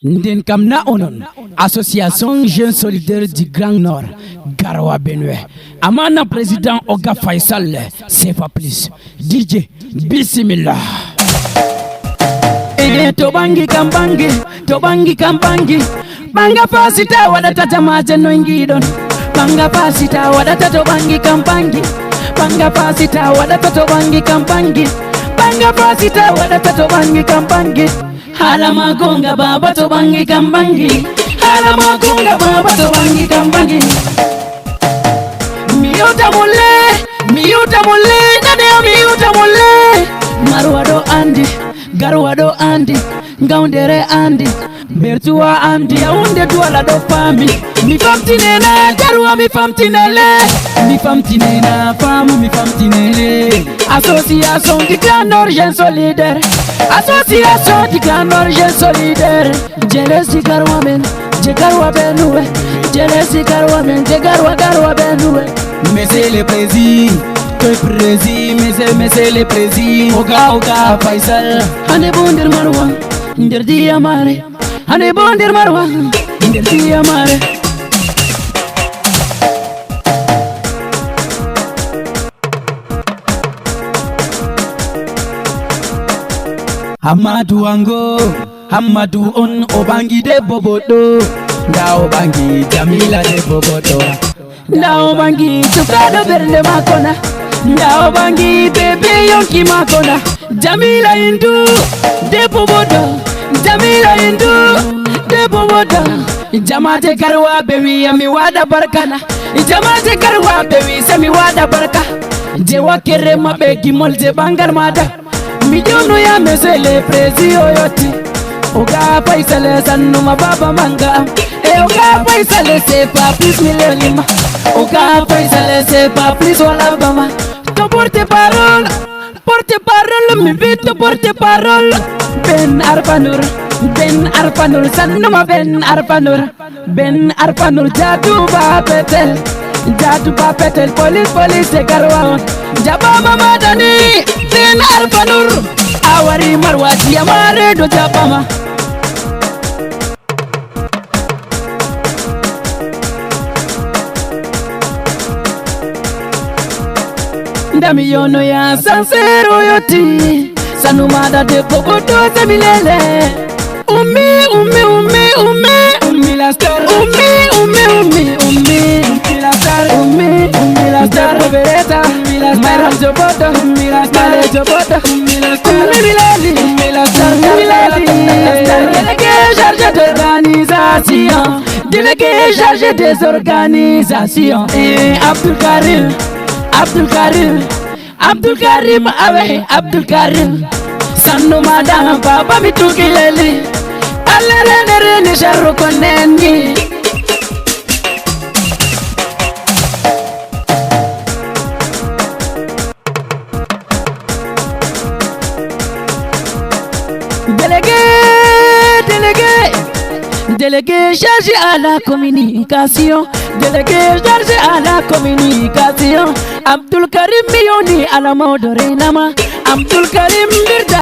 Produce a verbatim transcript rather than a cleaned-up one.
Nden kam na onon, Association Jeune Solidaire du Grand Nord, Garoua Benue. Amana président Oga Faisal, c'est pas plus. D J, bismillah. Eh, to ɓangi kam ɓangi, to ɓangi kam ɓangi. Ɓanga fasita waɗata jamaaje noy ngiɗon. Ɓanga fasita waɗata to ɓangi kam ɓangi. Ɓanga fasita waɗata to ɓangi kam ɓangi. Ɓanga fasita waɗata to ɓangi kam ɓangi. Hala ma gonga baba to ɓangi kam ɓangi. Hala ma gonga baba to ɓangi kam ɓangi. Mi yewta mo le, mi yewta mo le, nane mi yewta mo le. Marwa ɗo andi, Garoua ɗo andi, Ngaoundéré andi, Bertoua andi, Yaoundé Douala ɗo faami. Mi famtine na Garoua, mi famtine le, mi famtine na faamu, mi famtine le. Association du Grand Nord Jeune Solidaire, Association du Grand Nord Jeune Solidaire. Jeunesse Garoua men, je Garoua Benue. Jeunesse Garoua men, je Garoua, Garoua Benue. Monsieur le Président, toi Président, Monsieur, Monsieur le Président, Oga, Oga Faisal. Hande bo nder Marwa, nder diyamare. Hande bo nder Marwa, nder diyamare. Hammadu Ango, Hammadu on o ɓangi debbo boɗɗo. Nda o ɓangi Jamila debbo boɗɗo. Nda o ɓangi cukaaɗo ɓernde maako na. Nda o ɓangi bebe yonki maako na. Jamila Indu, debbo boɗɗo. Jamila Indu, debbo boɗɗo. Jamaaje Garoua ɓe wi'a mi waɗa barka na. Jamaaje Garoua ɓe wi se mi waɗa barka. Je wakkere maɓɓe gimol je ɓangal maada. Mi jono ya Monsieur le Président o yotti. Oga Faisal sannuma baba manga am. E Oga Faisal c'est pas plus mi lelima. Oga Faisal c'est pas plus wala bama. To porte parole, porte parole, mi vito porte parole. Ben Arfanur, Ben Arfanur, sannuma Ben Arfanur. Ben Arfanur jaatu ba Betel, jaatu ba Betel, police, police e Garoua on. Jaɓɓama madani, Ben Arfanur. A wari Marwa diyamare ɗo jaɓɓama. Nda mi yono ya Sansero yotti. Sanu maada debbo goɗɗo semi lele. Ummi, ummi, ummi, ummi. Ummi la star. Ummi, ummi, ummi, ummi. Ummi la star. Ummi, ummi la star. Debbo bereta. Ummi la star. Mayram joboto. Ummi la star. Male joboto. Ummi la star. Ummi Bilali. Ummi la star. Ummi Bilali. Délégué chargé d'organisation. Délégué chargé des organisations. Eh, Abdul Karim. Abdul Karim. Abdul Karim, awe Abdul Karim. Sannu madam baba mi tugi leli. Allah rene rene sharru konnendi. Délégué, délégué, délégué chargé à la communication, délégué chargé à la communication. Abdul Karim mi yoni ala mawɗo renama. Abdul Karim birda